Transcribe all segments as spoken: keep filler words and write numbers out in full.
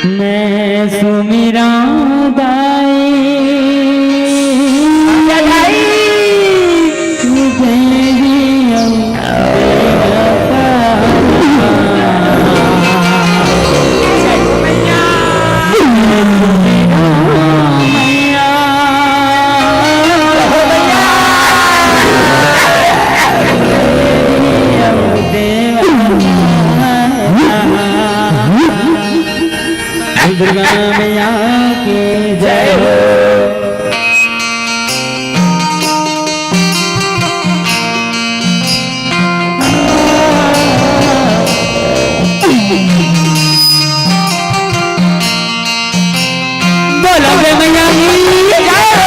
मैं सुमिरंव दाई, दुर्गा मैया की जय हो। बोलो रे मैया की जय हो।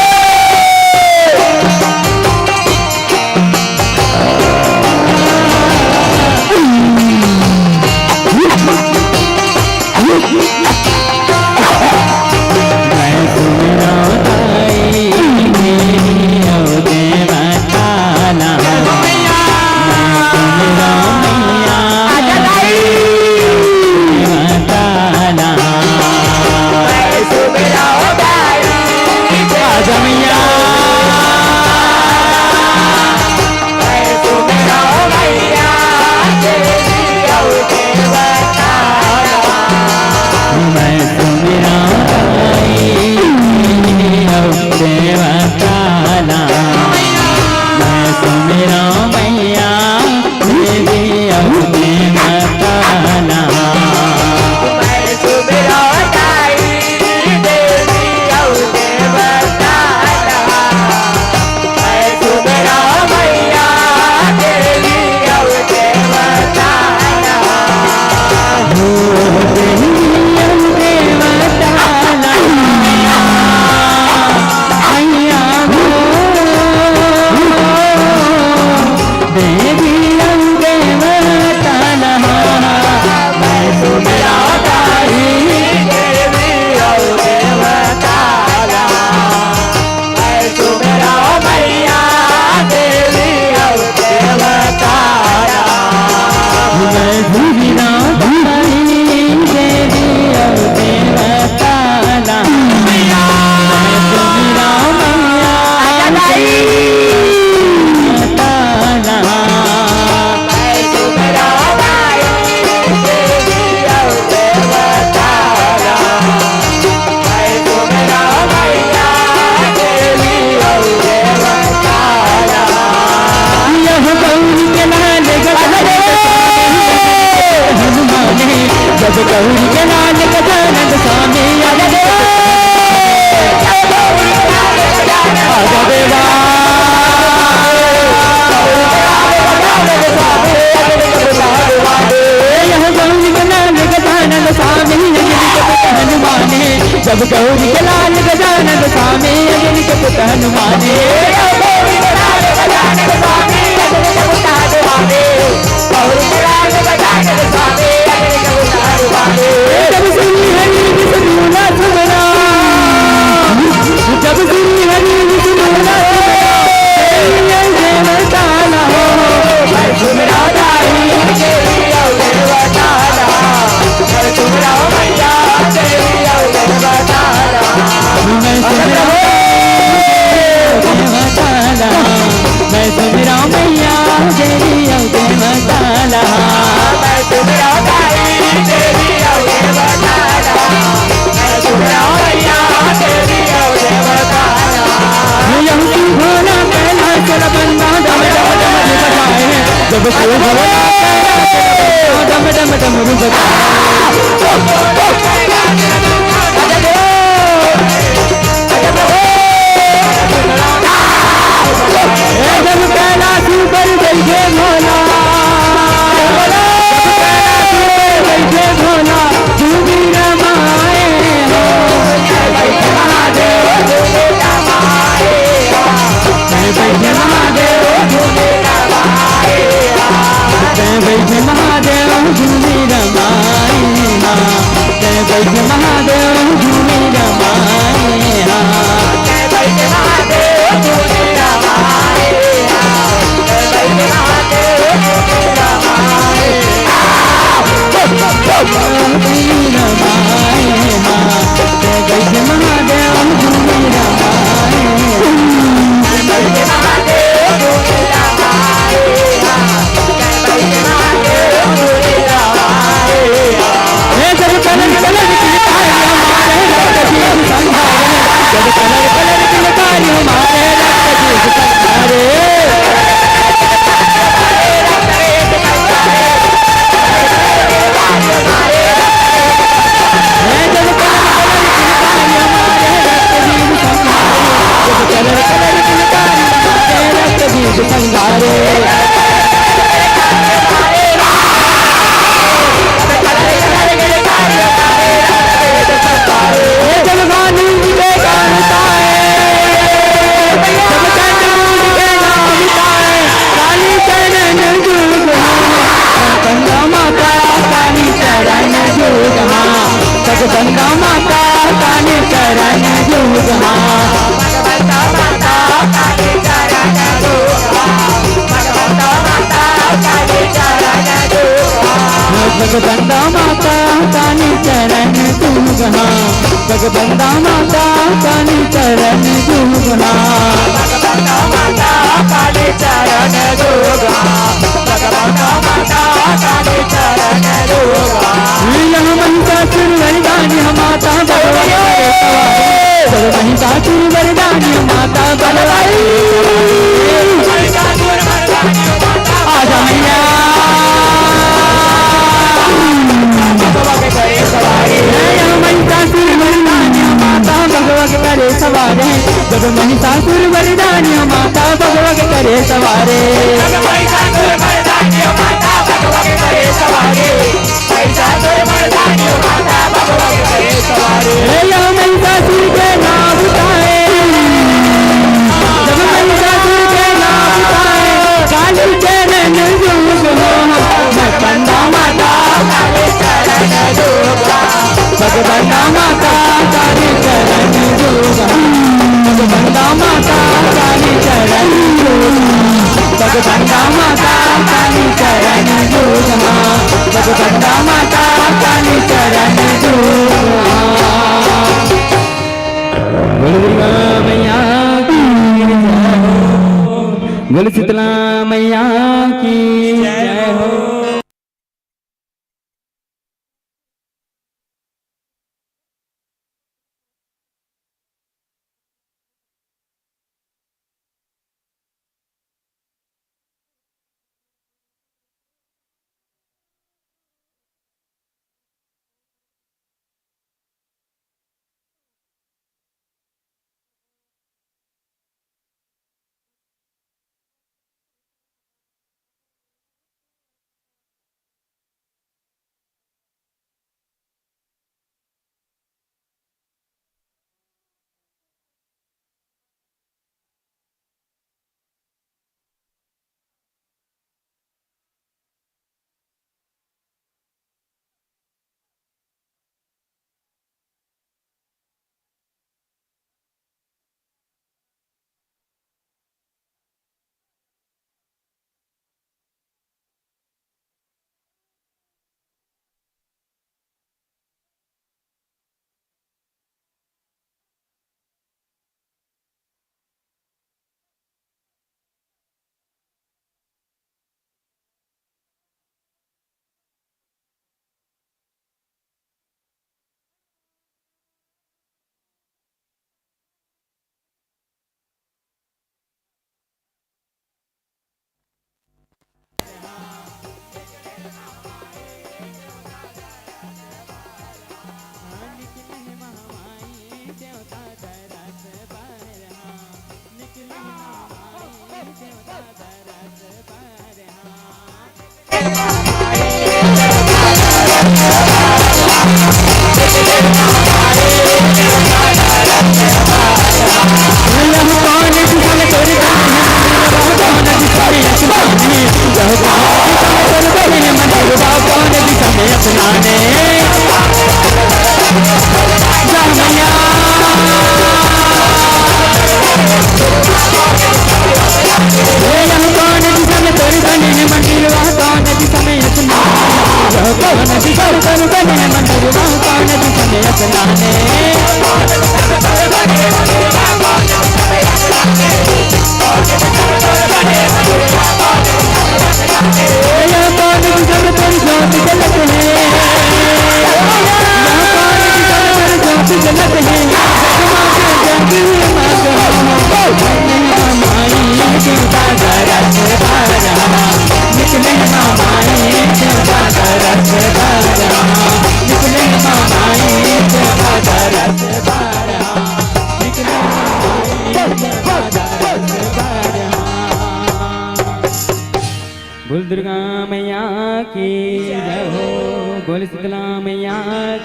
जब गौरी के लाल गजानन स्वामी, अग्नि के पुत हनुमाने। जब गौरी के लाल गजानन स्वामी, अग्नि के पुत हनुमाने। गौरी के लाल गजानन स्वामी, अग्नि के पुत हनुमाने। जब श्री हरि विष्णु न सुमरा, जब श्री हरि विष्णु न सुमरा, देवता न हो। मैं सुमरा दाई, देवी और देवता न हो। मैं सुमरा मैया, देवी और देवता न हो। मैं सुमरा देवता न हो। मैं सुमरा मैया, देवी और देवता न हो। मैं सुमरा दाई, देवी और देवता न हो। मैं सुमरा मैया, देवी और देवता न हो। यम शिव भोला कैलाश चल बंदा डम डम डम डम बजाए। जब शिव भोला कैलाश चल बंदा डम डम डम रुक जा। जब कैलाश ऊपर बैठे भोला, जब कैलाश ऊपर बैठे भोला, झूमी रमाए हो। जय बैठे महादेव, झूमी रमाए हो। जय बैठे महादेव, झूमी रमाए हो। जय बैठे महादेव, झूमी रमाए हो। बंदा माता काली चरण जुगहा। जगदम्बा माता काली चरण जुगहा। जगदम्बा माता काली चरण जुगहा। जगदम्बा माता काली चरण जुगहा। जगदम्बा माता काली चरण जुगहा। यह महिषासुर वरदानी माता भगवती। जब महिषासुर वरदानी माता भगवती। आजा मैया। जय महिषासुर मर्दानी माता भगवा के करे सवार है। जब महिषासुर मर्दानी माता भगवा के करे सवार है। जब महिषासुर मर्दानी माता भगवा के करे सवार है। महिषासुर मर्दानी माता भगवा के करे सवार है। हे या महिषासुर के नाम उठाए। जब महिषासुर के नाम उठाए, काली चरण जुगहा। जगदम्बा माता काली चरण जुगहा। जगदम्बा माता काली चरण जुगहा। जगदम्बा माता काली चरण जुगहा। जगदम्बा माता काली चरण जुगहा। जगदम्बा माता काली चरण जुगहा। बोल दुर्गा मैया की जय हो। बोल शीतला मैया की जय हो। बोल दुर्गा मैया की जय हो। बोल शीतला मैया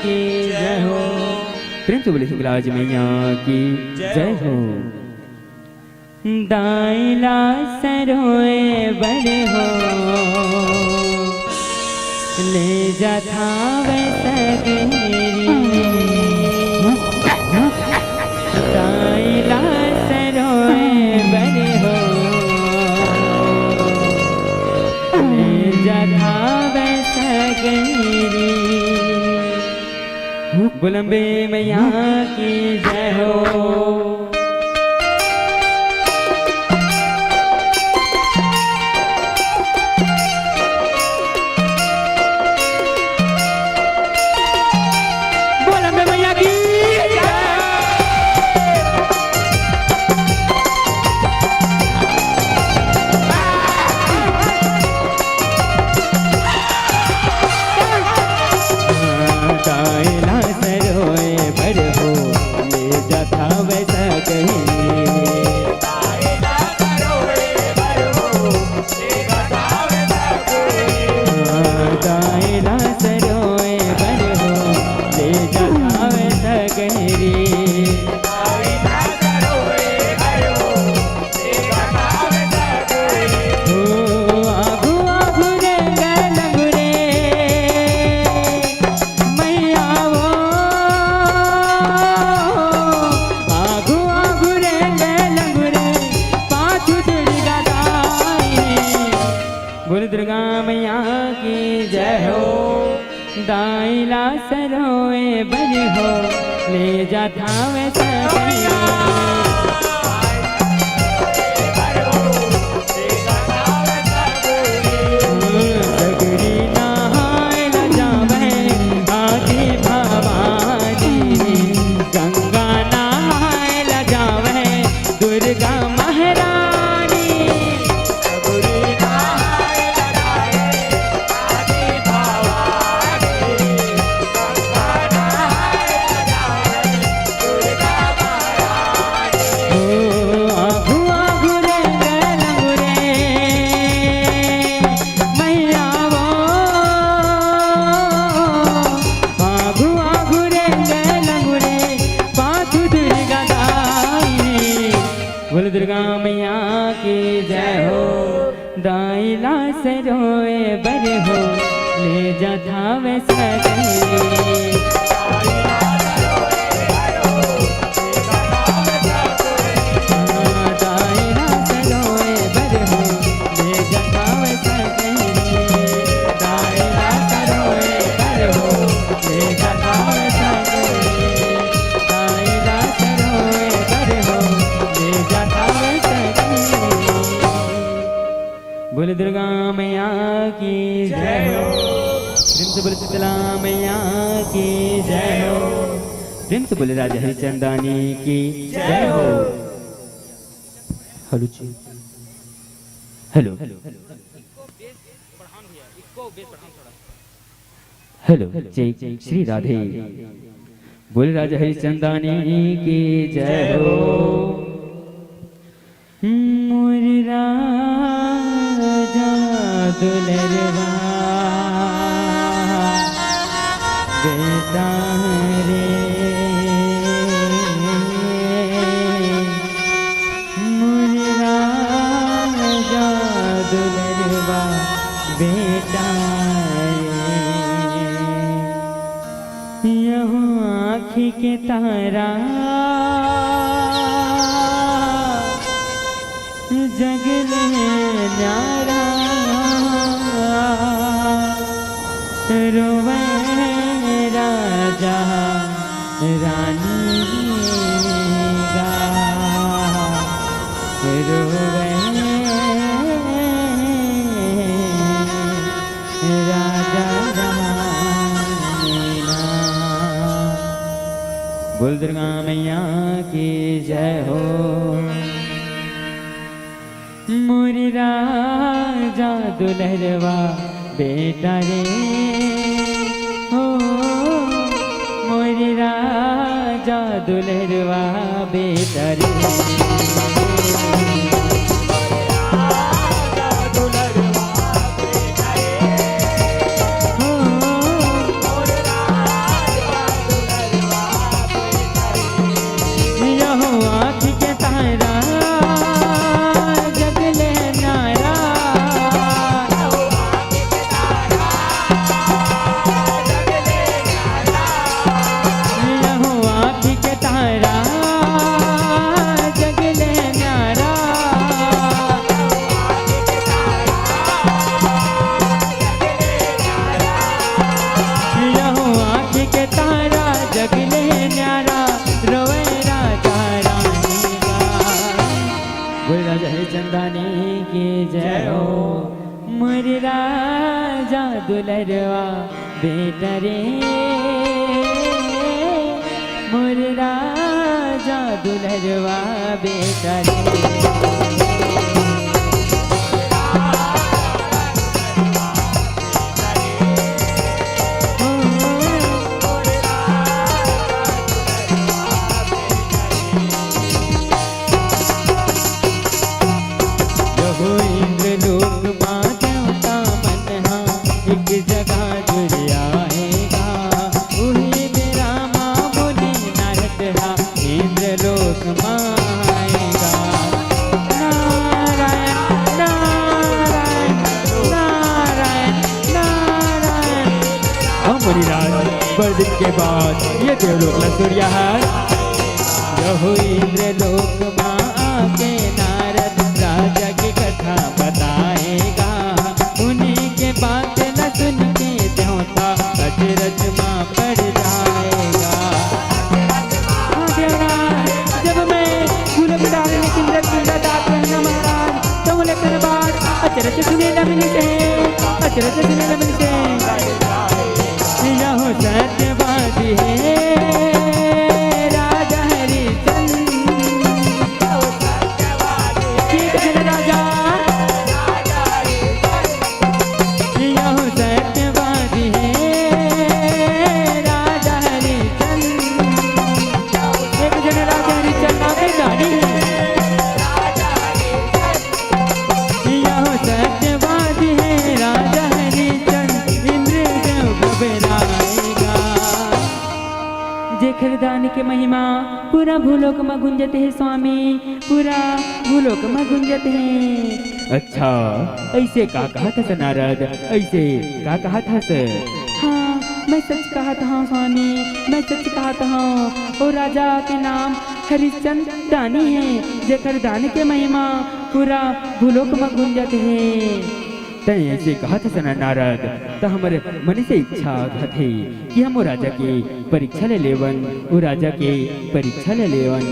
की जय हो। प्रेम से बोले शीतला जी मैया की जय हो। दाई ला सरोए बर हो, ले जाथावे सगरी। बोल अम्बे मैया की जय हो। बोल अम्बे मैया की जय। तायला सरोए बर हो, ले जाथावे सकही। तायला सरोए बर हो, ले जाथावे सकही। हो, आगू आगू रेंगे लंगुरे, मैया वो। आगू आगू रेंगे लंगुरे, पाछू दुर्गा दाई। बोल दुर्गा मैया की जय हो। दाई ला सरोए बर हो, ले जाथावे सकही। सगरी नहाय ला जावे आदि भवानी, गंगा नहाय ला जावे दुर्गा महारानी। ओ आगू आगू रेंगे लंगुरे, मैया वो। आगू आगू रेंगे लंगुरे, पाछू दुर्गा दाई। बोल दुर्गा मैया की जय हो। दाई ला सरोए बर हो, ले जाथावे सकही। दाई ला सरोए बर हो, ले जाथावे सकही। दाई ला सरोए बर हो, ले जाथावे सकही। दाई ला सरोए बर हो, ले जाथावे सकही। बोल दुर्गा मैया की जय हो। प्रेम से बोल शीतला मैया की जय हो। प्रेम से बोल राजा हरिचंदानी की जय हो। हेलो जी। हेलो। हेलो, जय श्री राधे। बोल राजा हरिचंदानी की जय हो। मोर राजा दुलरवा बेटा रे, मोर राजा दुलरवा बेटा रे। यहू आँखी के तारा जग ले न्यारा, रोवे राजा रानी गा, रोवे राजा रानी ना। बोल दुर्गा मैया की जय हो। मोर राजा दुलरवा बेटा रे, हो मोर राजा दुलरवा बेटा रे। दुलरवा बेटा रे, मोर राजा दुलरवा बेटा रे। यहो इंद्रलोक मा देवता मन हा एक जगह जुरियाए गा। उही बेरा मा मुनि नारद हा इंद्रलोक मा आए गा। नारायण, नारायण, नारायण, नारायण। हाँ मुनिराज, बड़ दिन के बाद ये देवलोक ला सुरियाहस। यहो इंद्रलोक मा आके नारद राजा के कथा बताए गा। उन्हीं के बात ला सुन के देवता अचरज मा पड़ जाए गा। हाँ देवराज, जब मैं भूलोक मा डाले लेकिन रत दिन रत आत रहे ना महाराज, तो लेकर बात अचरज सुने ना मिलते हैं, अचरज सुने ना मिलते हैं। यहो सत्यवादी हे राजा हरिचंद। के कहे राजा? यहो सत्यवादी हे राजा हरिचंद। एक जन राजा हरिचंद नाम के दानी हे। यहो सत्यवादी हे राजा हरिचंद, इंद्रदेव घबराए गा। जेखर दान के महिमा पूरा भूलोक म गुंजत हे स्वामी, पूरा भूलोक म गुंजत हे। अच्छा, अइसे का कहत हस नारद, अइसे का कहत हस? हाँ, मैं सच कहत हँव स्वामी, मैं सच कहत हँव। ओ राजा के नाम हरिश्चंद दानी हे, जेखर दान के महिमा पूरा भूलोक म गुंजत हे। तैं अइसे कहत हस ना नारद, त हमर मन से इच्छा आगत हे कि हम ओ राजा के परीक्षा ले लेवन, ओ राजा के परीक्षा ले लेवन।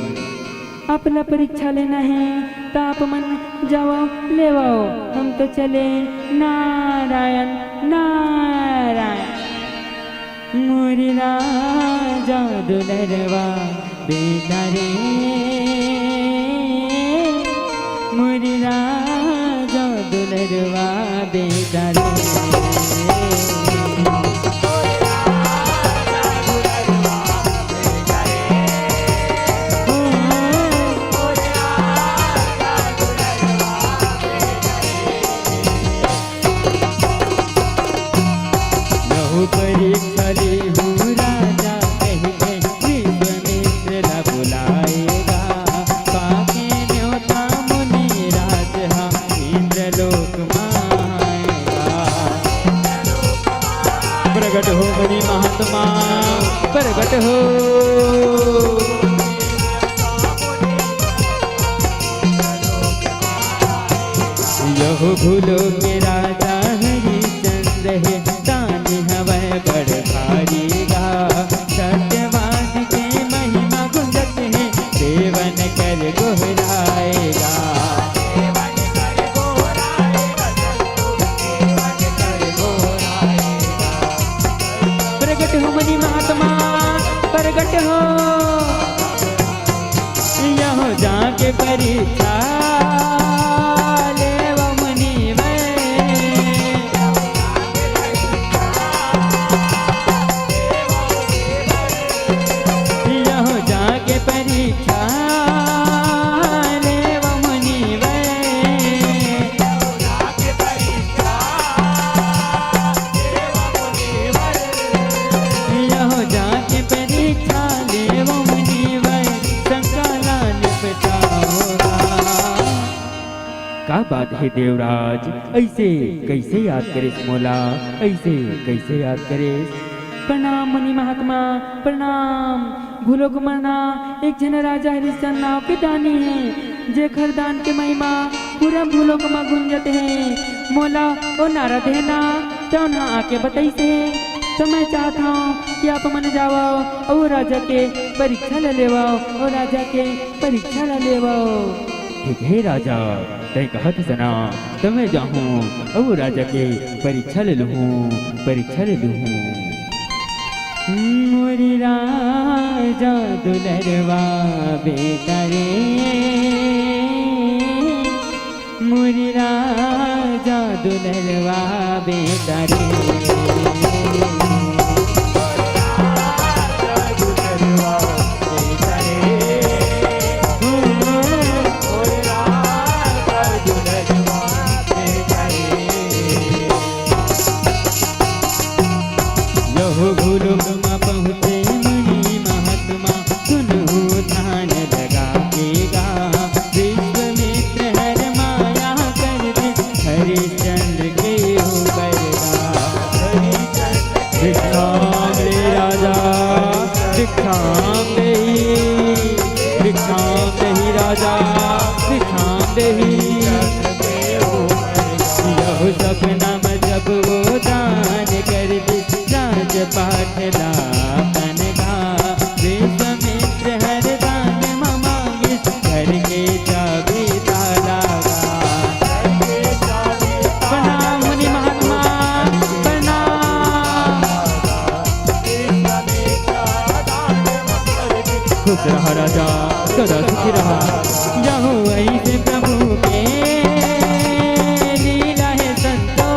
आप ला परीक्षा लेना हे, त आप मन जावव, लेवव, हम तो चले। नारायण, नारायण। मोर राजा दुलरवा बेटा रे, मोर राजा दुलरवा बेटा रे। यहू परीक्षा लेहू राजा कहि के विश्वामित्र ला बुलाए गा। पाके न्योता मुनि राज हा इंद्रलोक मा आए गा। प्रगट हो मुनि महात्मा, प्रगट हो। यहू भूलोक राजा हरिश्चंद हे, दानी हवय बड़ भारी गा। सत्यवादी के महिमा गुंजत हे, सेवन कर गोहराए गा। प्रगट हो मुनि महात्मा, प्रगट हो। यहू जाके परीक्षा लेवव मुनिवर। यहू जाके परीक्षा लेवव मुनिवर। यहू जाके परीक्षा लेवव मुनिवर, शंका ला निपटावव गा। का बात हे देवराज, अइसे कइसे याद करेस मोला, अइसे कइसे याद करेस? प्रणाम मुनि महात्मा, प्रणाम। भूलोक म ना एक झन राजा हरिश्चंद नाव के दानी हे, जेखर दान के महिमा पूरा भूलोक म गुंजत हे। मोला ओ नारद हे ना, तउन ह आके बतइस हे। त मैं चाहत हँव कि आप मन जावव अउ ओ राजा के परीक्षा ल लेवव, ओ राजा के परीक्षा ल लेवव। ठीक हे राजा, तैं कहत हस ना, त मैं जाहूँ अउ राजा के परीक्षा ले लूहूँ, परीक्षा ले लूहूँ। मोरी राजा दुलरवा बेटा रे, मोरी राजा दुलरवा बेटा रे। यहू भूलोक मा पहुँचे मुनि महात्मा, सुनहु ध्यान लगा के गा। विश्वामित्र हर माया कर दे, हरिश्चंद्र के ऊपर गा। भिक्षाम दे राजा, भिक्षाम देहि, भिक्षाम देहि राजा, भिक्षाम देहि। यहू सपना में जब वो दान कर दे, राजपाट ला अपन गा। विश्वामित्र हर दान म मांगिस, घर के चाबी ताला गा। प्रणाम मुनि महात्मा, प्रणाम। खुश रहा राजा, सदा सुखी रहा। यहू ऐसे प्रभु के लीला है संतो।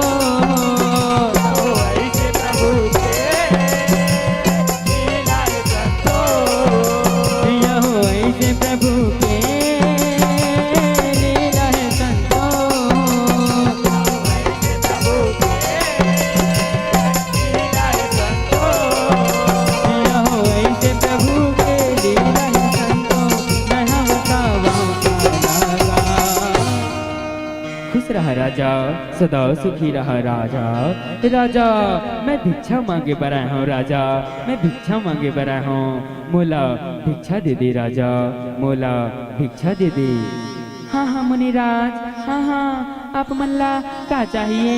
यहू ऐसे प्रभु के लीला है संतो। यहू ऐसे प्रभु के लीला है संतो, मैं हम गावा का रागा। खुश रहा राजा, सदा सुखी रहा राजा। राजा, मैं भिक्षा मांगे बर आए हंव राजा, मैं भिक्षा मांगे बर आए हंव, मोला भिक्षा दे दे राजा, मोला भिक्षा दे दे। हाँ हाँ मुनिराज, हाँ हाँ, आप मन ला का चाहिए,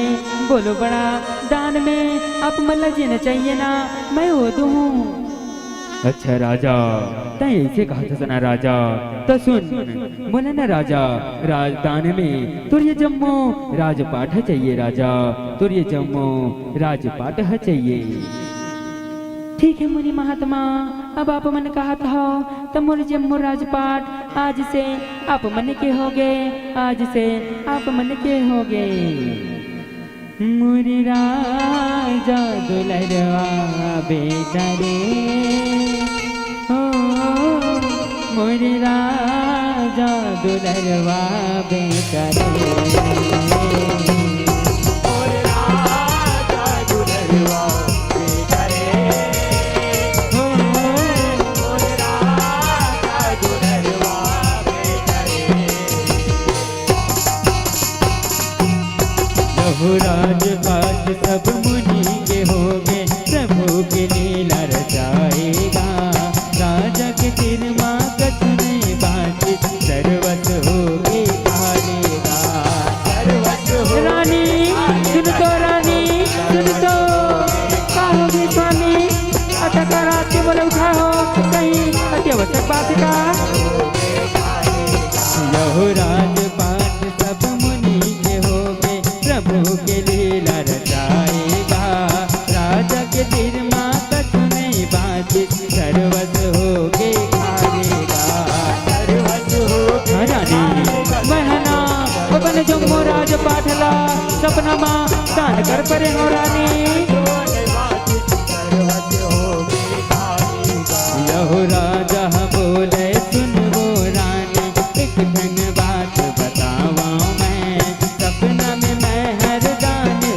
बोलो बड़ा, दान में आप मन ला जेन चाहिए ना, मैं वो दूँ। अच्छा राजा, तैं ऐसे कहत हस ना राजा, त सुन, मोला ना राजा, राजदान में तोर ये जम्मो राजपाट ह चाहिए राजा, तोर ये जम्मो राजपाट ह चाहिए। ठीक है मुनि महात्मा, अब आप मन कहत हव, त मोर जम्मो राजपाट आज से आप मन के होगे, आज से आप मन के होगे। मोर राजा दुलरवा बेटा रे, ओ मोर राजा दुलरवा बेटा रे। मोर राजा दुलरवा बेटा रे, ओ मोर राजा दुलरवा बेटा रे। यहू राजपाट सब मुनि के होगे, प्रभु के लीला रचाए गा। राजा के सिर मा कछु नहीं बाँचिस, सर्वस होगे खाली गा। सर्वस होगे रानी, सुन तो रानी, सुन तो। का होगे स्वामी? अतका रात के मोला उठाय हो, कहीं अति आवश्यक बात हे का? यहू राजपाट सब मुनि के होगे, प्रभु के लीला रचाए गा। राजा के सिर मा कछु नहीं बाँचिस, सर्वस होगे खाली गा। सर्वस होगे हाँ रानी, मैं ह ना अपन जम्मो राजपाट ला सपना मा दान कर परे हंव रानी। यहू राजा ह बोले, सुन वो रानी, एक ठन बात बतावंव मैं। सपना में मैं हर दान दे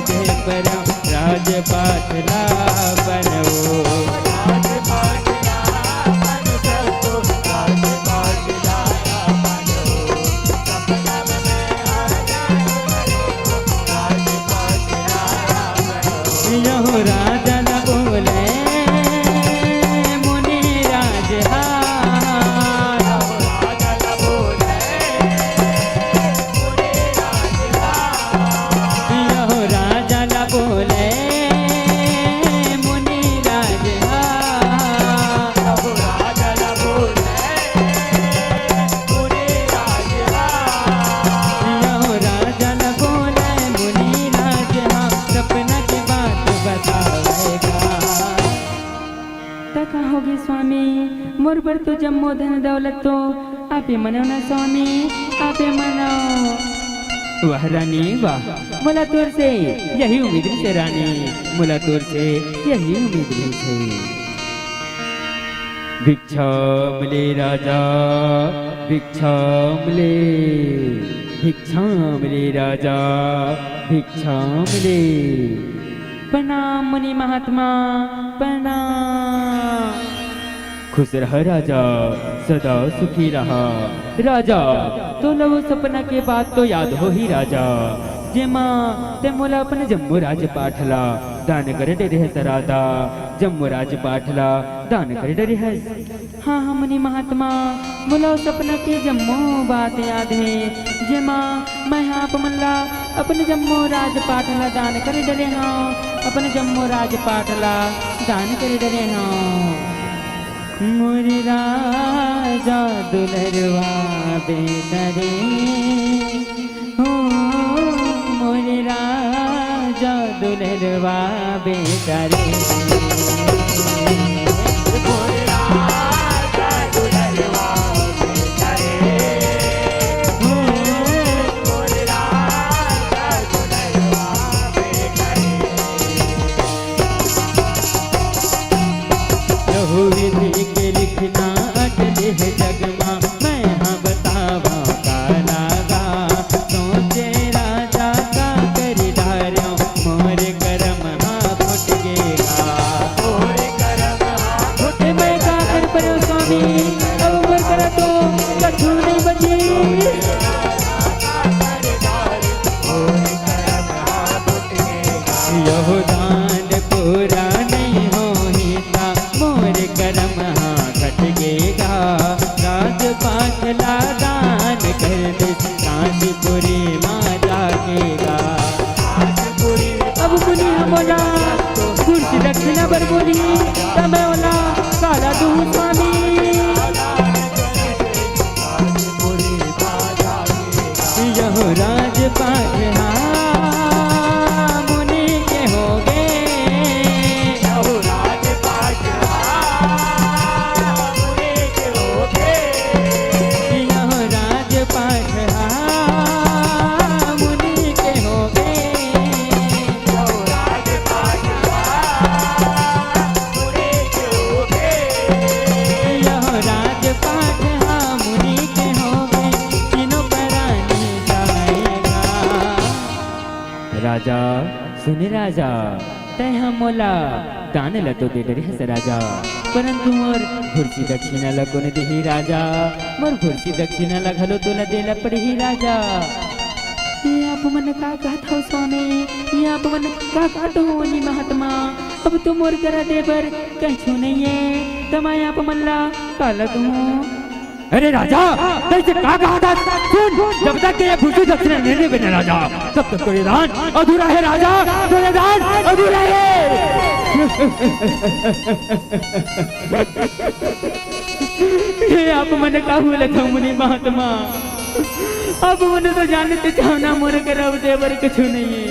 परेंव, राजपाट ला अपन वो। यहू राजा ला बोले, मुनि राज मोर बर तो जम्मो धन दौलत तो आपे मनो ना स्वामी, आपे मनो। वाह रानी वाह, मोला तोर से यही उम्मीद रहिसे रानी, मोला तोर से यही उम्मीद रहिसे। भिक्षाम ले राजा, भिक्षाम ले, भिक्षाम ले राजा, भिक्षाम ले। प्रणाम मुनि महात्मा, प्रणाम। खुश रह राजा, सदा सुखी रहा। राजा, तोला वो सपना के बात तो याद होही राजा, जेमा ते मोला अपन जम्मो राजपाट ला दान करे डरे हस राजा, जम्मो राजपाट ला दान करे डरे हस। हाँ, हाँ, मुनि महात्मा, मोला ओ सपना के जम्मो बात याद हे, जेमा मैं ह आप मन ला अपन जम्मो राजपाट ला दान करे डरे हंव, अपन जम्मो राजपाट ला दान करे डरे हंव। मोर राजा दुलरवा बेटा रे, हो मोर राजा दुलरवा बेटा रे। लहू विधि के लिखना अटले हे जग मा, मैं हा बतावा का लागा। सोचे राजा का करि डारेंव, मोर करम हा फुट गे गा। मोर करम हा फुट गे गा। मैं का कर परेंव स्वामी, अब मोर करा तो कछु नहीं बची। यहू दान पूरा नहीं होही ता, मोर करम हा घट गे गा। राजपाट ला दान कर दे, कांचीपुरी मा जाके गा। अब मुनि ह मोला कुछ दक्षिणा बर बोलही, त मैं ओला काला दूँ स्वामी। यहू राजपाट हा मुनि के होगे। यहू राजपाट हा मुनि के होगे। यहू राजपाट हा मुनि के होगे। यहू राजपाट हा मुनि के होगे। यहू राजपाट हा मुनि के होगे। तीनों परानी जाएगा। राजा, सुन राजा, तैं ह मोला दान ल तो दे डरे हस राजा, परंतु मोर भुरसी दक्षिणा ल कोन देही राजा? मोर भुरसी दक्षिणा ल घलो तोला दे ल पड़ही राजा। ये आप मन का कहत हव स्वामी? ये आप मन का कहत हव मुनि महात्मा? अब तो मोर करा दे बर कछु नइये, त मैं आप मन ला काला दूँ? अरे राजा, तैं से का कहा था? सुन, जब तक ये भुरसी दक्षिणा नहीं देबे ना राजा, तब तक तोर दान अधूरा हे राजा, तोर दान अधूरा हे। ये आप मन का बोलत हव मुनि महात्मा? आप मन तो जानत हव ना मोर करा अब दे बर कछु नइये।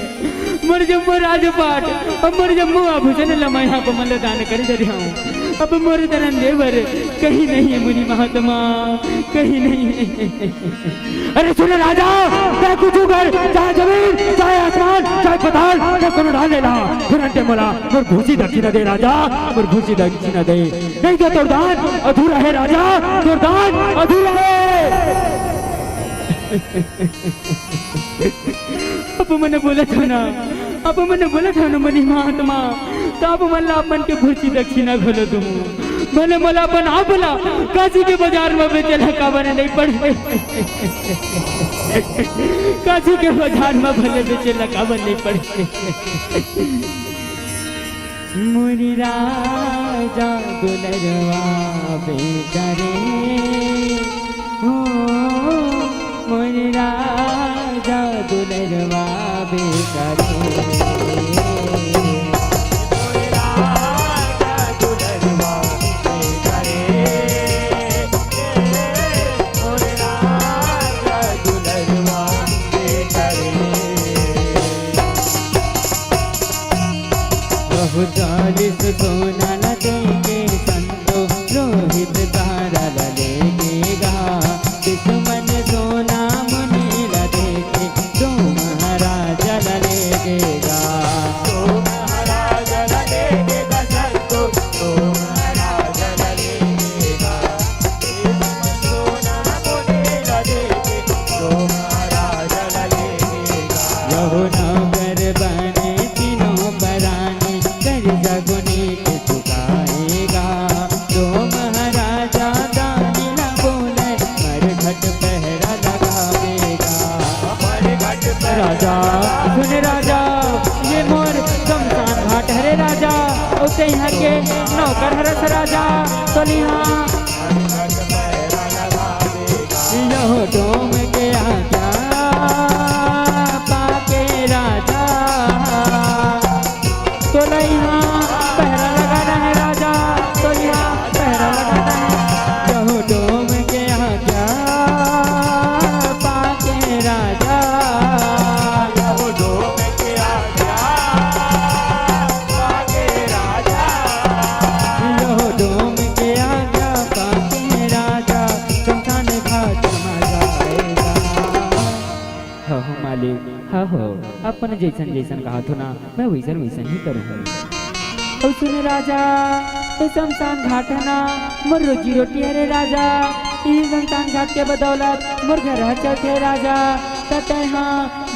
मोर जम्मो राजपाट अउ मोर जम्मो आभूषण ल मैं आप मन ल दान कर डरे हंव। अब मोर धन दे बर कहीं नइये मुनि महात्मा, कहीं नइये। अरे सुन राजा, तैं कुछु कर, चाहे जमीन, चाहे आसमान, चाहे पताल, तैं कोनो डाहर ले ला, तुरंते मोला मोर भुरसी दक्षिणा दे राजा, मोर भुरसी दक्षिणा दे। नहीं तो तोर दान अधूरा हे राजा, तोर दान अधूरा हे। आप मन बोलत हव ना, आप मन बोलत हव ना मुनि महात्मा, त आप मन ला आप मन के भुरसी दक्षिणा घलो दूँ। भले मोला अपन आप ला काशी के बाजार म बेचे ला काबर नहीं पड़े, काशी के बाजार म भले बेचे ला काबर नहीं पड़े। मोर राजा दुलरवा बेटा रे, हो मोर राजा दुलरवा बेटा रे। बहु चालीस सोना ला देके संतो रोहित तारा ला लेगेगा, दुश्मन सोना मुनि ला देके, तो महाराजा ला लेगेगा। तो महाराजा ला लेगेगा संतो, तो महाराजा ला लेगेगा। सोना मुनि ला देके, तो महाराजा ला लेगेगा। यहो नौकर बने तीनों परानी, कर्जा गुनी के चुकाएगा। तो महाराजा दानी ला बोले, मरघट पहरा लगावेगा। मरघट पहरा राजा, सुन राजा, ये मोर शमशान घाट हरे राजा, अउ तैं इहाँ के नौकर हरस राजा, तो लिहा। यहो डोम के आज्ञा पाके राजा, तोला इहाँ पहरा लगाना है राजा, तो इहाँ पहरा लगाना है। यहो डोम के आज्ञा पाके राजा, यहो डोम के आज्ञा पाके राजा, यहो डोम के आज्ञा पाके राजा, शमशान घाट मा जाएगा। हो, हो मालिक, हो, हो, अपन जैसन जैसन कहा थो ना, मैं वैसन वैसन ही करूँ। अउ सुन राजा, ये शमशान घाट है ना, मोर रोजी रोटी हरे राजा। इही शमशान घाट के बदौलत मोर घर ह चलथे राजा। त तैं हा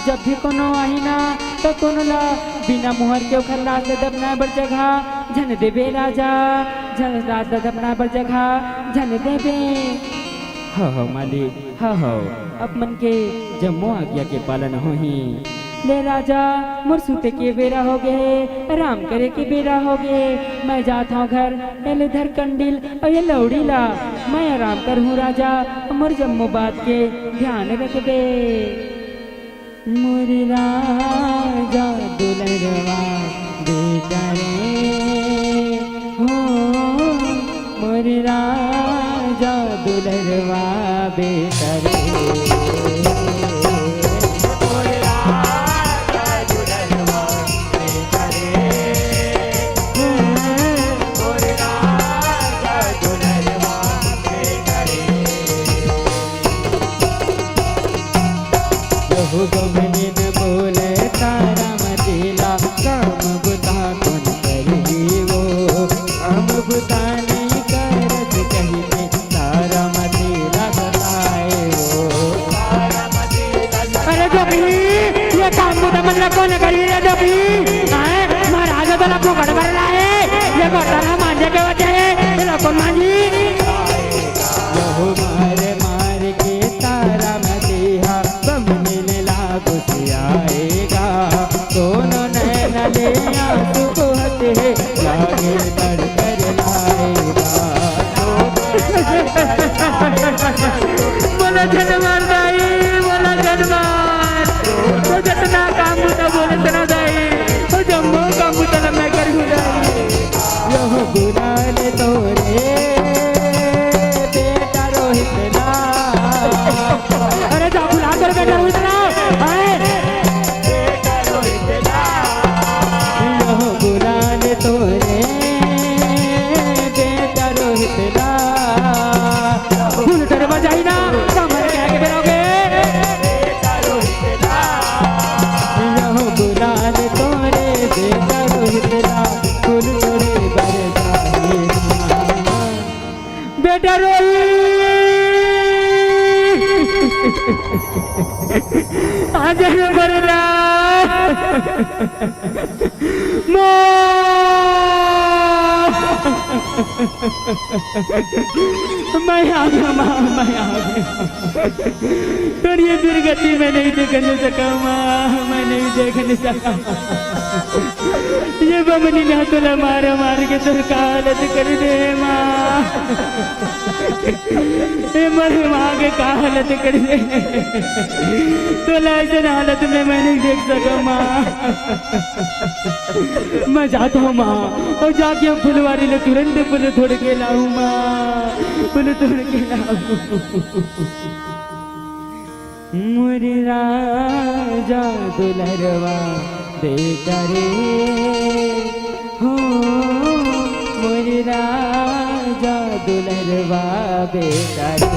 जब भी कोनो आही ना, त कोनो ला बिना मुहर के ओखर लाश ला दफनाए बर जगह झन देबे राजा, झन लाश ला दफनाए बर जगह झन देबे। हो, हो मालिक, हो, हो, अब मन के जम्मो आज्ञा के पालन होही। ले राजा, मोर सूते के बेरा हो गे हे, आराम करे के बेरा हो गे हे। मैं जात हौं घर, ये ले धर कंडील अउ ये लौड़ी ला। मैं आराम करहूँ राजा, मोर जम्मो बात के ध्यान रखबे। मोर राजा दुलरवा बेटा रे, हो मोर राजा दुलरवा बेटा रे। मोर राजा दुलरवा बेटा रे, हो मोर राजा दुलरवा बेटा रे। यहू बमनिन बोले तारा मतीला, काम बुता कोन करही वो, काम बुता नहीं करत कहिके, तारा मतीला बताए वो। अरे जोगी, ये काम बुता मन ला कोन करही रे जोगी? आए, महाराज तो ला फोकट बर लाए, ये गोटा ला मांजे के वजह है, ये ला कोन मांजी? यहू मारे मार के तारा मतीहा, बमनिन ला गुसियाएगा, दोनों नैन ले आंसू बहत हे, लागे डर कर लाएगा। बोला झन मार दाई, बोला झन मार। तो जतना काम बुता बोले तना दाई, तो जम्मो काम बुता ला मैं करहूँ दाई। यहू बुला ले तोरे बेटा रोहित ला। अरे जा बुला तोरे बेटा रोहित ला। हाय। यहू बुला ले तोरे बेटा रोहित ला। फूल तोरे बजाई ना, कमर के आगे बेरा हो गे। यहू बुला ले तोरे बेटा रोहित ला, फूल तोरे बरसाए ना। बेटा रोहित, आज रे बरला। माँ! मैं आ गया माँ, मैं आ गया। तोर ये दुर्गति मैं नहीं देखने सका माँ, मैं नहीं देखने सका। ये बमनिन हा तोला मार मार के तोर का हालत कर दे माँ। ए मोर माँ के का हालत कर दे। तोला ऐसे हालत में मैं नहीं देख सका माँ। मैं जाता हूँ माँ, अउ जाके हम फुलवारी ले तुरंत फूल तोड़ के लाऊं माँ, फूल तोड़ के लाऊं। मोर राजा दुलरवा बेटा रे, हो मोर राजा दुलरवा बेटा रे।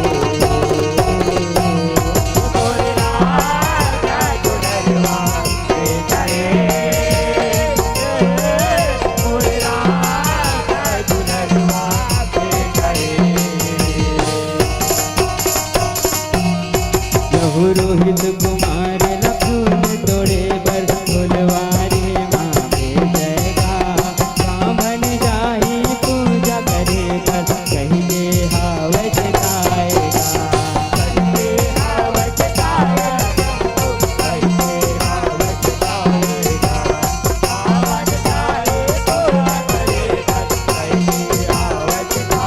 यहू रोहित कुमार ला फूल तोड़े बर फुलवारी माँ भेजय गा। बाम्हन जाही पूजा करे बर कहिके हावत गाय गा।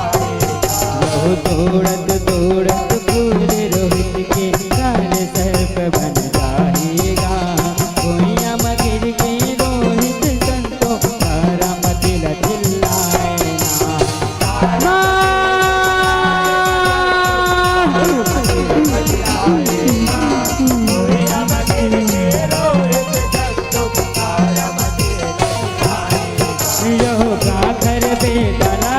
यहू तोड़त तोड़त फूल रोहित के काल सर्प बन जाही गा। भुइयां म गिर के रोहित संतो तारामती ल चिल्लाए ना। यहू काखर बेटा ला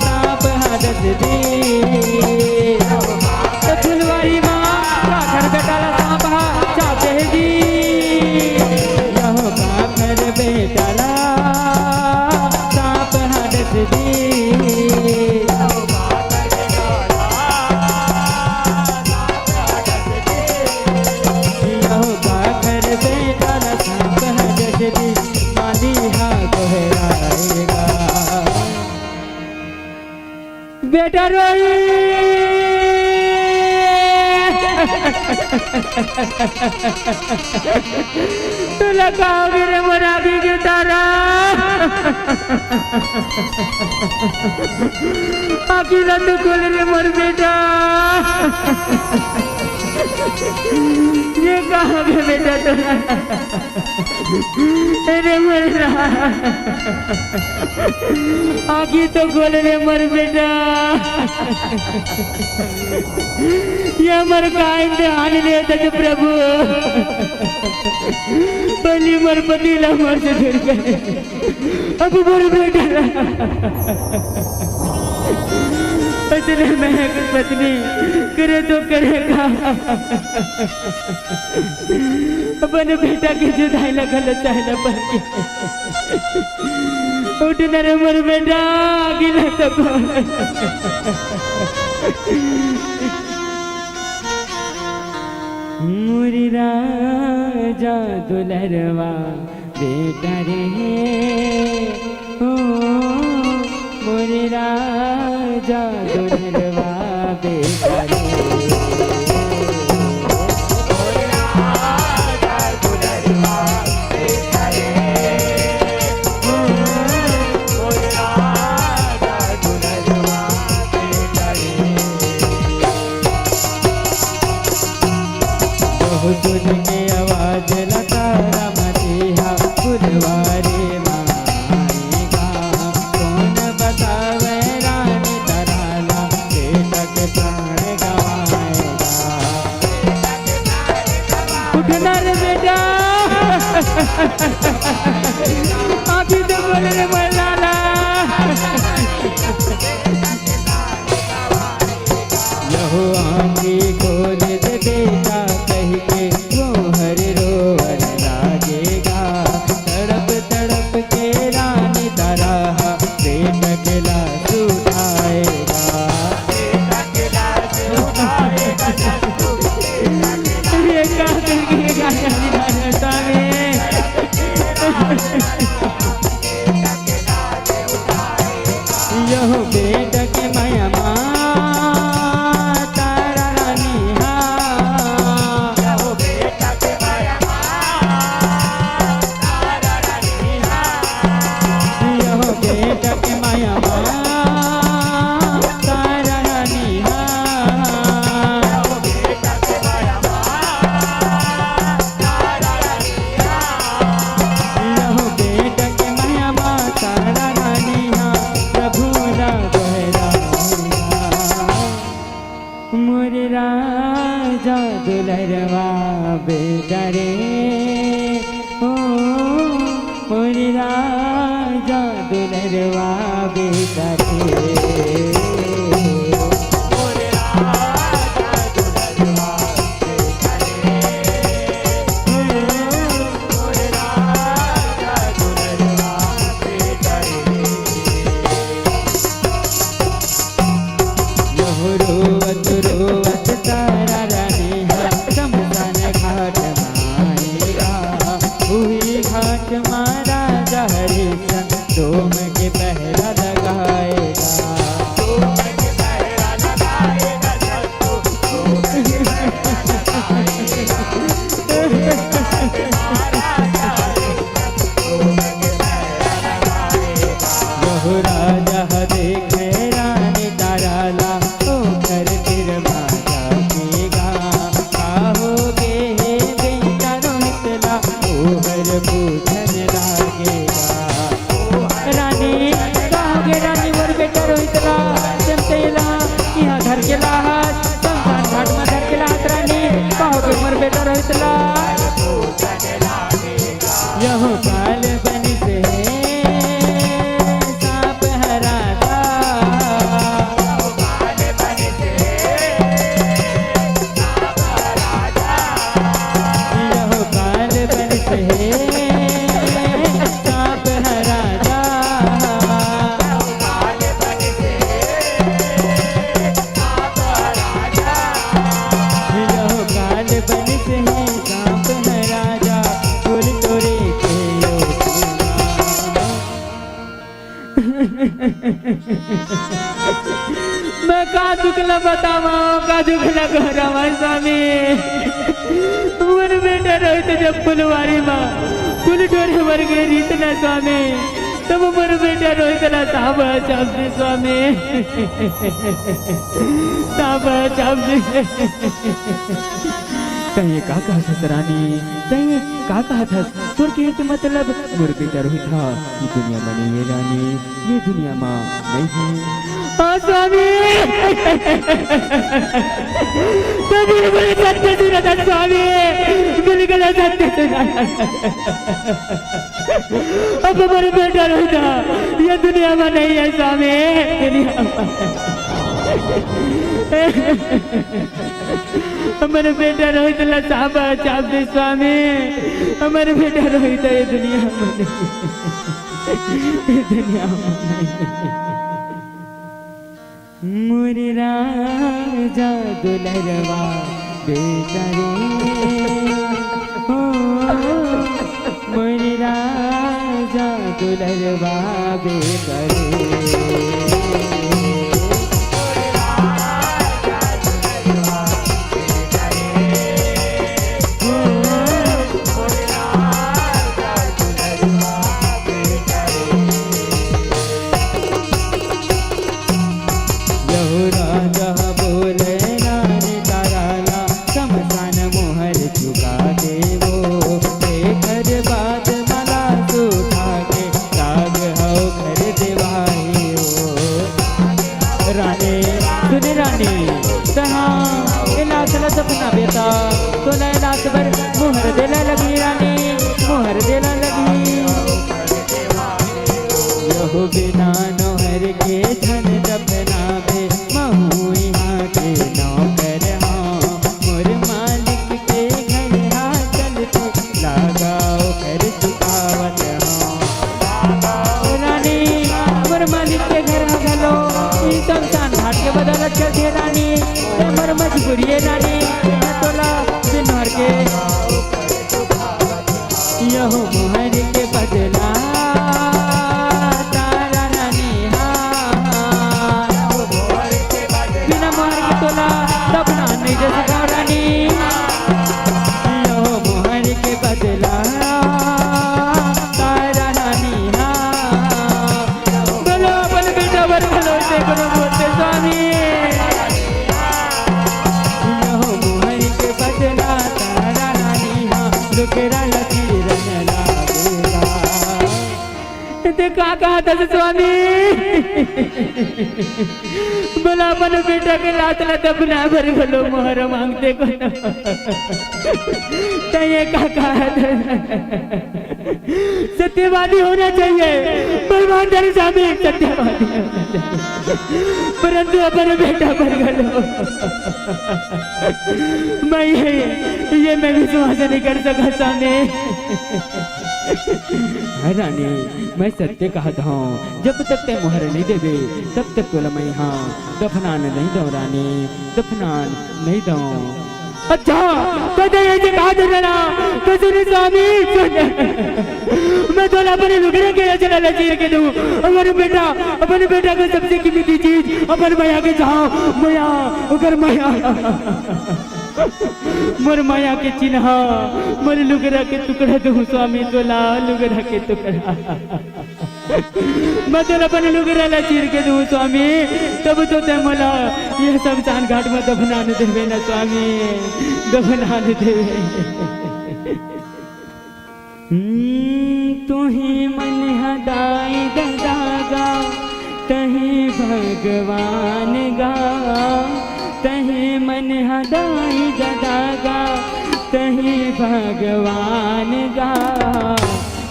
सांप हा डस दिस। त फुलवारी माँ काखर बेटा ला सांप हा चाबे जी। यहू काखर बेटा ला सांप हा डस दिस। यहू काखर बेटा ला सांप हा डस दिस, माली हा गोहराए गा। बेटा रोही, तोला का होगे रे मोर आगी के तारा? आगी ला तो खोल रे मोर बेटा। ये का होगे बेटा तोला? अरे मोर रा-, आगी तो खोल रे मोर बेटा। ये मोर का इम्तिहान लेवत हे प्रभु। पहिली मोर पति ला मोर से दूर करे, अब मोर बेटा ला। अइसने में एक पत्नी करे तो करे का, अपन बेटा के जुदाई ला घलो सहे ला पड़ गे। उठ न रे मोर बेटा, आगी ला तो खोल। मोर राजा दुलरवा बेटा रे, ओ मोर राजा दुलरवा बेटा रे। यहू सुन के आवाज ला तारामती हा फुलवारी माँ आए गा। कोन बतावे रानी तारा ला, बेटा के प्राण गवाए गा। उठ ना रे बेटा, आगी तो खोल रे मोर लाला। यहू आँखी खोल दे बेटा कहिके, गोहर रोवन लागे गा। तड़प तड़प के रानी तारा हा बेटा के लाश उठाए गा। ये का करके गाना रे स्वामी। यहू बेटा के मया माँ तारा रानी हा। यहू बेटा के मया माँ तारा रानी हा। यहू बेटा के मया माँ तारा रानी हा, प्रभु ला गोहराए गा। मोर राजा दुलरवा बेटा रे, ओ मोर राजा दुलरवा बेटा रे। रोवत रोवत तारा रानी हा शमशान घाट म आए गा। उही घाट म राजा हरिश्चंद्र डोम के पहरा लगाए गा। यहू राजा ह देखे रानी तारा ला, ओकर तीर मा जागे गा। का होगे हे बेटा रोहित ला, ओहर पूछन लागे गा। रानी, का होगे रानी मोर बेटा रोहित ला, जमते ला, इहाँ धर के लाहत, शमशान घाट मा धर के लाहत रानी, का होगे मोर बेटा रोहित ला। यहू काल बनिस हे सांप ह राजा। यहू काल बनिस हे सांप ह राजा। यहू काल बनिस हे सांप ह राजा, टोरी टोरी के यो मैं का दुख ला बतावंव, का दुख ला गोहरावंव स्वामी। मोर बेटा रोहित जब फुलवारी मा फूल टोरे बर गे रिहिस ना स्वामी, तब मोर बेटा रोहित ला सांप चाब दे स्वामी, सांप चाब दे। तैं का कहत हस रानी, तैं का कहत हस? तोर कहे के मतलब मोर बेटा रोहित हा ये दुनिया मा नइ हे रानी, ये दुनिया मा नइ हे। हाँ स्वामी, तू बिल्कुल सत्य सुनत हस स्वामी, बिल्कुल सत्य सुनत हस। अब मोर बेटा रोहित हा ये दुनिया मा नइ हे स्वामी, दुनिया मा। हमर बेटा रोहित ला सांप चाब दे स्वामी, हमर बेटा रोहित ये दुनिया मा नइ हे, ये दुनिया मा नइ हे। मोर राजा दुलरवा बेटा रे, हो मोर राजा दुलरवा बेटा रे। यहू राजा बोले रानी तारा ला, शमशान मोहर चुका देवो, एकर बाद मा लाश उठा के राग हव घर देवाही हो। रानी, सुने रानी, तहाँ ए लाश ला दफनाबे त, तोला ए लाश बर मोहर देला लगही रानी, मोहर देला लगही। यहू बिना नोहर के झन दफनाबे, महूँ इहाँ के नौकर हँव। मोर मालिक के घर हा चलथे, लागा ओकर चुकावत हँव। रानी, मोर मालिक के घर हा घलो ई शमशान घाट के बदौलत चलथे रानी, ए मोर मजबूरी ए रानी, मैं तोला बिन नोहर के यहू मोहर के बदला तारा रानी हा। बिना मोहर के तोला दफना नइ दे सकँव रानी। यहू मोहर के बदला तारा रानी हा। बोलो अपन बेटा बर घलो ते कोनो बोलते स्वामी। यहू मोहर के बदला तारा रानी हा, लुकरा लकीरन लागेगा। ते का कहत हस स्वामी? बोला अपन बेटा के लाश ला दफना बर घलो मोहर मांगते कोनो। ते ये का कहत हस? सत्यवादी होना चाहिए, भगवान धर्म स्वामी सत्यवादी होना चाहिए। परंतु अपन बेटा बर घलो मैं ये, ये मैं विश्वास नहीं कर सका स्वामी। रानी, मैं सत्य कहत हौं, जब तक तैं मोहर नइ देबे, तब तक तोला मैं इहाँ दफनान नइ दौं रानी, दफनान नइ दौं। अच्छा, त तैं ये जे कहा दे ना, त सुन स्वामी, सुन। मैं तोला अपने लुगरा के रचना ला चीर के दूँ। अपने बेटा, अपने बेटा के सबसे कीमती चीज, अपन मया के छाँव, मया, ओकर मया। मोर मया के चिन्हा, मोर लुगरा के टुकड़ा दूँ स्वामी तोला, लुगरा के टुकड़ा। मैं तोला अपन लुगरा ला चीर के दूँ स्वामी, तब तो तैं मोला ये शमशान घाट में दफनान देबे ना स्वामी, दफनान देबे। हम्म, तुही मन ह दाई ददा गा, तही भगवान गा, तही मन ह दाई ददा गा, तही भगवान गा।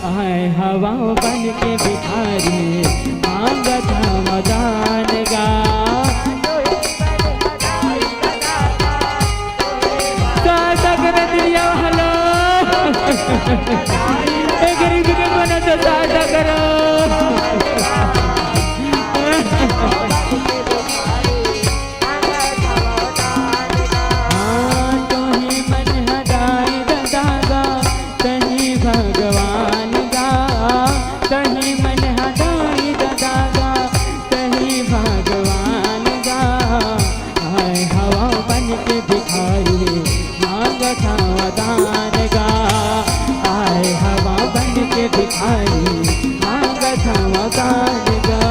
आए हवा बन के भिखारी, मांगत हव दान गा। सहायता करो दुनिया वालों। ए गरीब के मना तो सहायता करो। हाँ, तोहे मन हदाई ददा गा, तही भगवान गा, तही मन हदाई ददा गा, तही भगवान गा। आए हवा बन के भिखारी, मांगत हव दान गा। आए हवा बन के भिखारी, मांगत हव दान गा।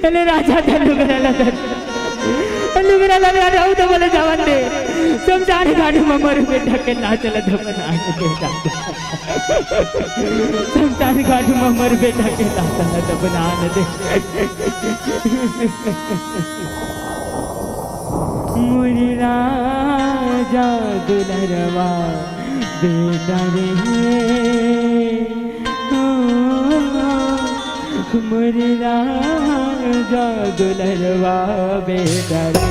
अरे राजा, त लुगरा ला दे। लुगरा ला दे, अरे, अउ तो बोले जावन दे। शमशान घाट में मोर बेटा के लाश ला दफनान दे। शमशान घाट में मोर बेटा के लाश ला दफनान दे। मोर राजा दुलरवा बेटा रे, ओ, मोर राजा दुलरवा बेटा रे।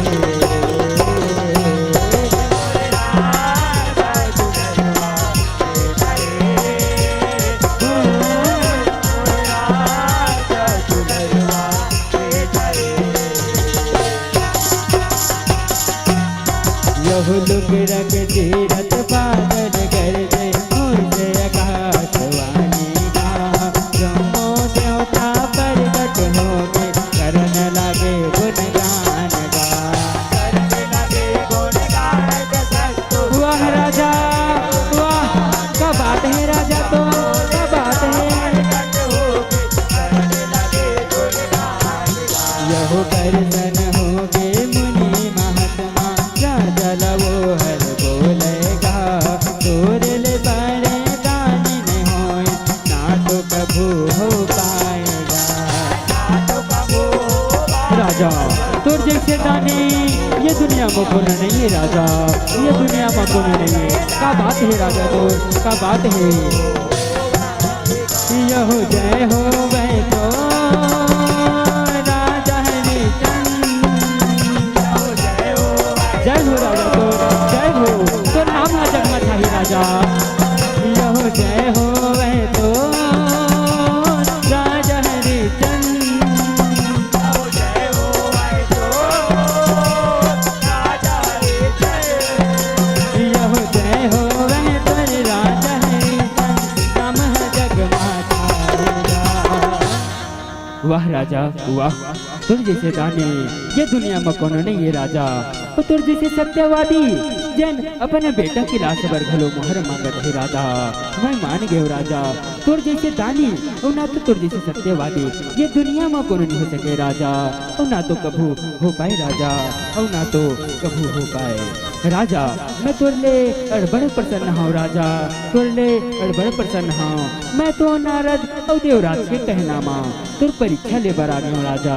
यहु लुगरा के चीरत बादल गरजे, होइसे आकाशवाणी गा। जम्मो देवता परगट होके, करन लागे गुणगान गा। वाह राजा, वाह, का बात है राजा, तो का बात है। यहु प्रसन्न होगे मुनि महात्मा, राजा ला ओहर बोले गा। तोर ले बड़े दानी नइ होय, ना तो कभू हो पाएगा। राजा, तोर जइसे दानी ये दुनिया में कोनो नइ हे राजा, ये दुनिया में कोनो नइ हे। का बात हे राजा तोर, का बात हे। यहु जय होवै तो राजा हरिचंद। जय हो राजा तोर, जय हो। तोर नाम ह जगमगाही राजा। यहु जय होवै तो राजा हरिचंद। यहु जय होवै तोर राजा हरिचंद। नाम ह जगमगाही राजा। वाह राजा, वाह। तोर जइसे दानी ये दुनिया म कोनो नइ हे राजा। अउ तोर जइसे सत्यवादी, जेन अपन बेटा के लाश बर घलो मोहर मांगत हे राजा। मैं मान गेंव राजा, तोर जइसे दानी अउ ना तो तोर जइसे सत्यवादी ये दुनिया म कोनो नइ हो सके राजा, अउ ना तो कभू हो पाए राजा, अउ ना तो कभू हो पाए। राजा, मैं तोर ले अड़बड़ प्रसन्न हौं राजा, तोर ले अड़बड़ प्रसन्न हौं। मैं तो नारद अउ देवराज के कहना म तोर परीक्षा ले बर आ गेंव राजा,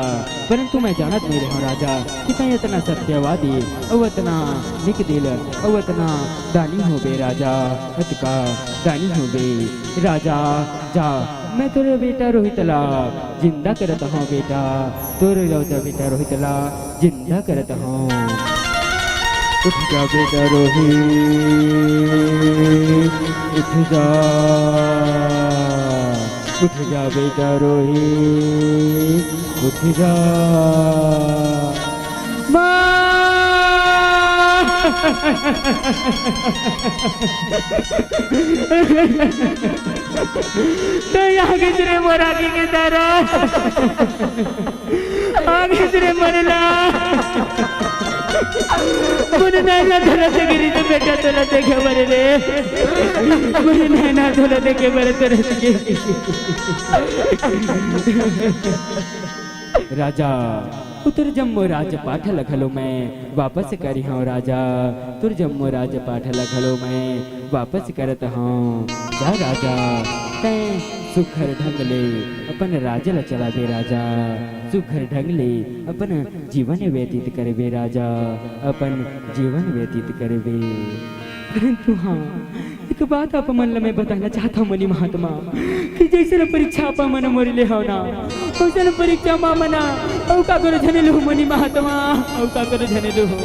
परंतु मैं जानत नइ रहेंव राजा कि तैं अतना सत्यवादी अउ अतना नेक दिल अउ अतना दानी होबे राजा, अतका दानी होबे। राजा, जा, मैं तोर बेटा रोहित ला जिंदा करत हौं बेटा, तोर इकलौता बेटा रोहित ला जिंदा करत हौं। उठ जा बेटा रोही, उठ जा, उठ जा बेटा रोही, उठ जा। माँ! तो यहाँ के तेरे मोरा के दारा। आगे तेरे मरला। मुझे नैना धरत गिरी तो बेटा तोला देखे मरे रे। मुझे नैना धरत के मरे तरस के। राजा, उतर जम्मो राजपाट ल घलो मैं वापस करिहौं राजा, तोर जम्मो राजपाट ल घलो मैं वापस करत हौं। जा राजा, तैं सुघर ढंग ले अपन राज ल चलाबे राजा, सुघर ढंग ले अपन जीवन व्यतीत करबे राजा, अपन जीवन व्यतीत करबे। परंतु हाँ, एक बात आप मन ल मैं बताना चाहत हौं मुनि महात्मा, कि जइसन परीक्षा आप मन मोर ले हव ना, वइसन परीक्षा मा मना, अउ काकरो झने लूहू मुनि महात्मा, अउ काकरो झने लूहू।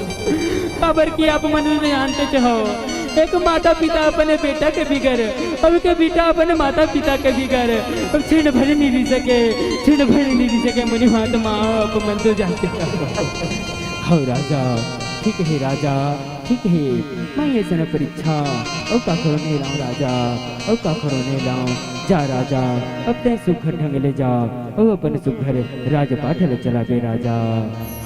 काबर कि आप मन भी जानते हव, एक माता पिता अपने बेटा के बिगर, अउ के बेटा अपने माता पिता के बिगर, अब क्षण भर नहीं रह सके, क्षण भर नहीं रह सके मुनि महात्मा, आप मन तो जानते हव। हव राजा, ठीक हे राजा, ठीक हे, मैं अइसन परीक्षा अउ काकरो नइ लाऊं राजा, अउ काकरो नइ लाऊं। जा राजा, अब तैं सुघर ढंग ले जा, अउ अपन सुघर राजपाट ल चलाबे राजा,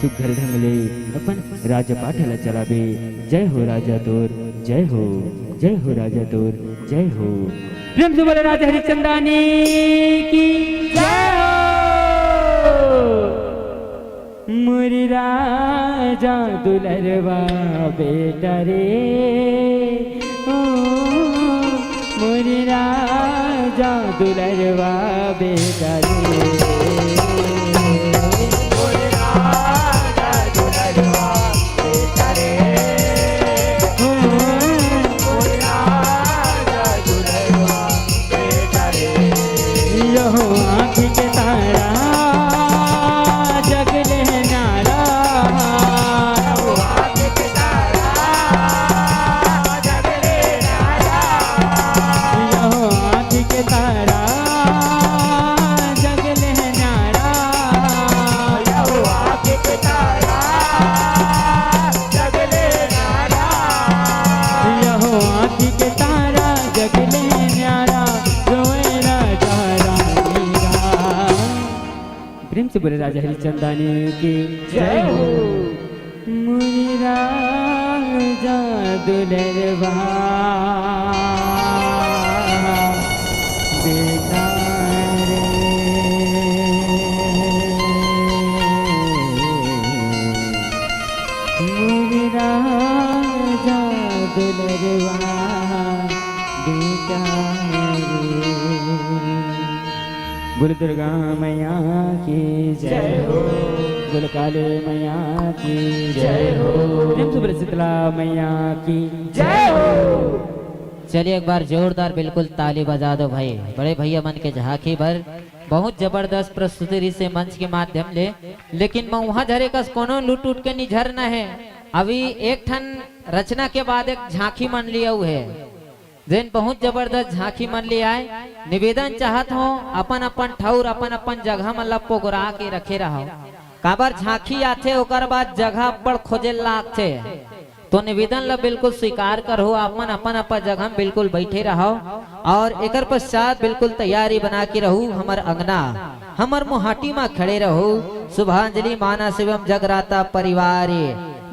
सुघर ढंग ले अपन राजपाट ल चलाबे। जय हो राजा तोर, जय हो, जय हो राजा तोर, जय हो। प्रेम से बोले राजा हरिश्चंदानी की जय हो। मोर राजा दुलरवा बेटा रे, ओ मोर राजा दुलरवा बेटा रे। यहो आँखी के तारा जग ले न्यारा। यहो आँखी के तारा जग ले न्यारा। यहो आँखी के तारा जग ले न्यारा, रोए राजा रानी रा। प्रेम से बोले राजा हरिश्चंदानी की जय हो। मुनि राजा दुलरवा बेटा रे। मोर राजा दुलरवा बेटा रे। बोल दुर्गा मैया की जय हो। बोल काली मैया की जय हो। प्रेम से बोल शीतला मैया की जय हो। चलिए एक बार जोरदार बिल्कुल ताली बजा दो भाई, बड़े भैया मन के झांकी बर। बहुत जबरदस्त प्रस्तुति रहिसे मंच के माध्यम ले। लेकिन मउहा झरे कस कोनो लूट उट के निझर न हे। अभी एक ठन रचना के बाद एक झांकी मंडली अउ हे, जेन बहुत जबरदस्त झांकी मंडली आय। निवेदन चाहत हौं, अपन अपन ठउर, अपन अपन जगह मन ला पोगरा के रखे रहव। काबर झांकी आथे, ओकर बाद जगह बड़ खोजे लागथे। तो निवेदन ला बिल्कुल स्वीकार करहू, आप मन अपन अपन जगह में बिल्कुल बैठे रहव और एकर पश्चात बिल्कुल तैयारी बना के रहू। हमर अंगना, हमर मुहाटी मा खड़े रहू। शुभांजलि मानस एवं जगराता परिवार,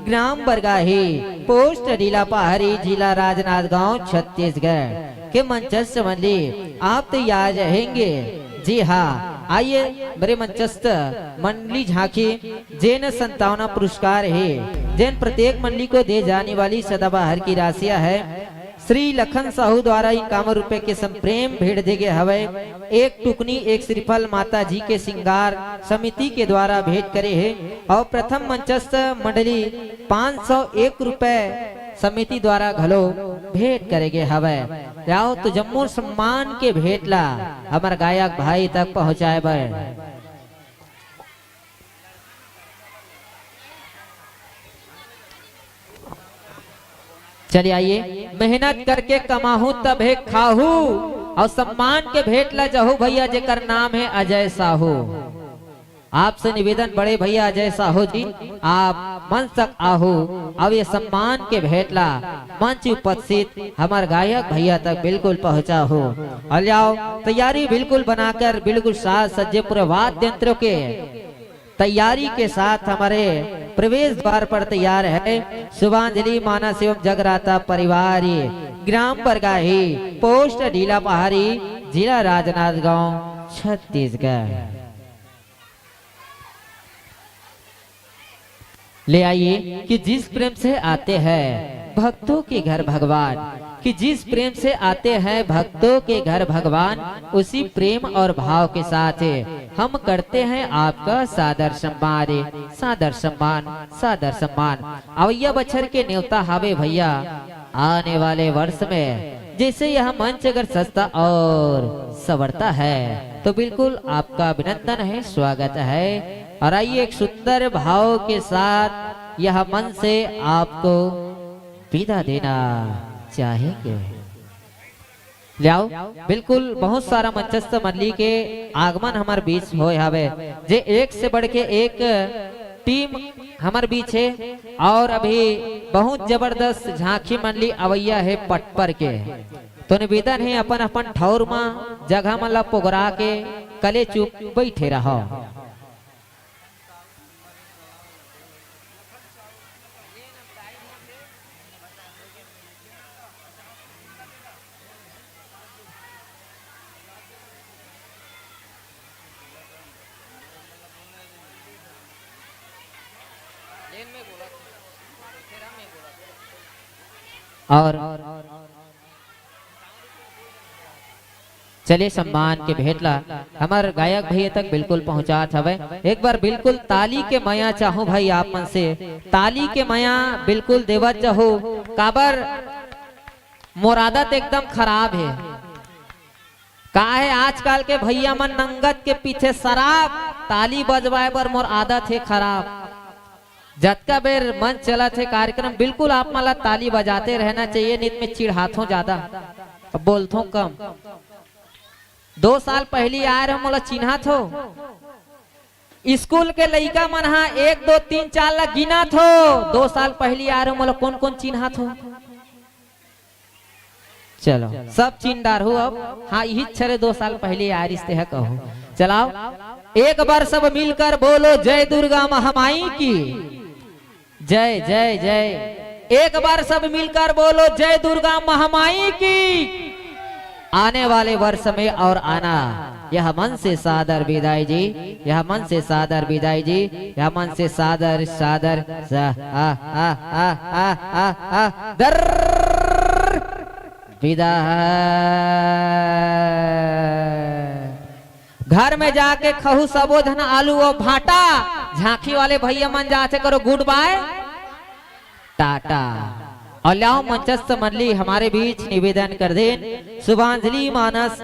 ग्राम बरगाही, पोस्ट डीला पहाड़ी, जिला राजनांदगांव, छत्तीसगढ़ के मंचस्थ मंडली आप तैयार रहेंगे। जी हाँ, आइए मेरे मंचस्थ मंडली झांकी जेन संतावना पुरस्कार हे, जेन प्रत्येक मंडली को दिए जाने वाली सदाबहार की राशियां है। श्री लखन साहू द्वारा इक्यावन रुपए के संप्रेम भेंट दे गे हवय। एक टुकनी एक श्रीफल माता जी के श्रृंगार समिति के द्वारा भेंट करे हे और प्रथम मंचस्थ मंडली पाँच सौ एक रुपए समिति द्वारा घलो भेंट करे गे हवय। आओ तो जम्मो सम्मान के भेंट ला हमर गायक भाई तक पहुंचाए बर। चलिए आइए, मेहनत करके कमाहू तभे खाहू, अउ सम्मान के भेंट ला जहू भइया, जेकर नाम हे अजय साहू। आपसे निवेदन बड़े भइया अजय साहू जी, आप मंच तक आहू, अउ ये सम्मान के भेंट ला मंच उपस्थित हमर गायक भइया तक बिल्कुल पहुँचाहू। अउ ले आओ, तैयारी बिल्कुल बनाकर, बिल्कुल साज सज्जे पूरे वाद्य यंत्रों के तैयारी के साथ हमारे प्रवेश द्वार पर तैयार है शुभांजलि मानस एवं जगराता परिवार, ग्राम बरगाही, पोस्ट ढीला पहाड़ी, जिला राजनांदगांव, छत्तीसगढ़। ले आइए कि जिस प्रेम से आते हैं भक्तों के घर भगवान, कि जिस प्रेम से आते हैं भक्तों के घर भगवान, उसी प्रेम और भाव के साथ हम करते हैं आपका सादर सम्मान, सादर सम्मान, सादर सम्मान। अवइया बछर के नेवता हावे भइया, आने वाले वर्ष में जैसे यह मंच अगर सजता और संवरता है, तो बिल्कुल आपका अभिनंदन है, स्वागत है। और आइए, एक सुंदर भाव के साथ यह मंच से आपको विदा देना चाहेंगे। ले आओ, बिल्कुल बहुत सारा मंचस्थ मंडली के आगमन हमर बीच होय हावे, जे एक से बढ़ के एक टीम हमर बीच हे। और अभी बहुत जबरदस्त झांकी मंडली अवइया हे पटपर के, तो निवेदन हे अपन अपन ठौर म जगह मन ला पोगरा के कले चुप बैठे रहो। और चलिए, सम्मान के भेंट ला हमर गायक भइया तक बिल्कुल पहुंचात हवय। एक बार बिल्कुल ताली के मया चाहूं भाई, आप मन से ताली के मया बिल्कुल देवत जाहू। काबर मोर आदत एकदम खराब हे। का हे, आजकल के भइया मन नंगत के पीछे शराब, ताली बजवाए बर मोर आदत हे खराब। जतका बेर मंच चलत हे कार्यक्रम, बिल्कुल आप मन ला ताली बजाते रहना चाहिए, नित में चिढ़ाथों ज्यादा, अब बोलथों कम। दो साल पहली आए रहो, मोला चिन्हाथो। स्कूल के लइका मन हा एक, दो, तीन, चार ला गिनाथो। दो साल पहली आए रहो, मोला कोन कोन चिन्हाथो? चलो, सब चिन्ह डारहू अब। हाँ, इही छरे दो साल पहले आ रिश्ते है, कहो। चलाओ, एक बार सब मिलकर बोलो, जय दुर्गा महामाई की जय, जय, जय। एक बार सब मिलकर बोलो, जय दुर्गा महामाई की। आने वाले वर्ष में और आना। यह मन से सादर विदाई जी, यह मन से सादर विदाई जी, यह मन से सादर, सादर, सा-, आ, आ, आ, आ, आ, आ, दर। विदा। घर में जाके खहू सबो झन आलू अउ भांटा। झांकी वाले भइया मन जाथे करो गुड बाय टाटा। अउ ल्याओ मंचस्थ मंडली हमारे बीच निवेदन कर देन शुभांजलि मानस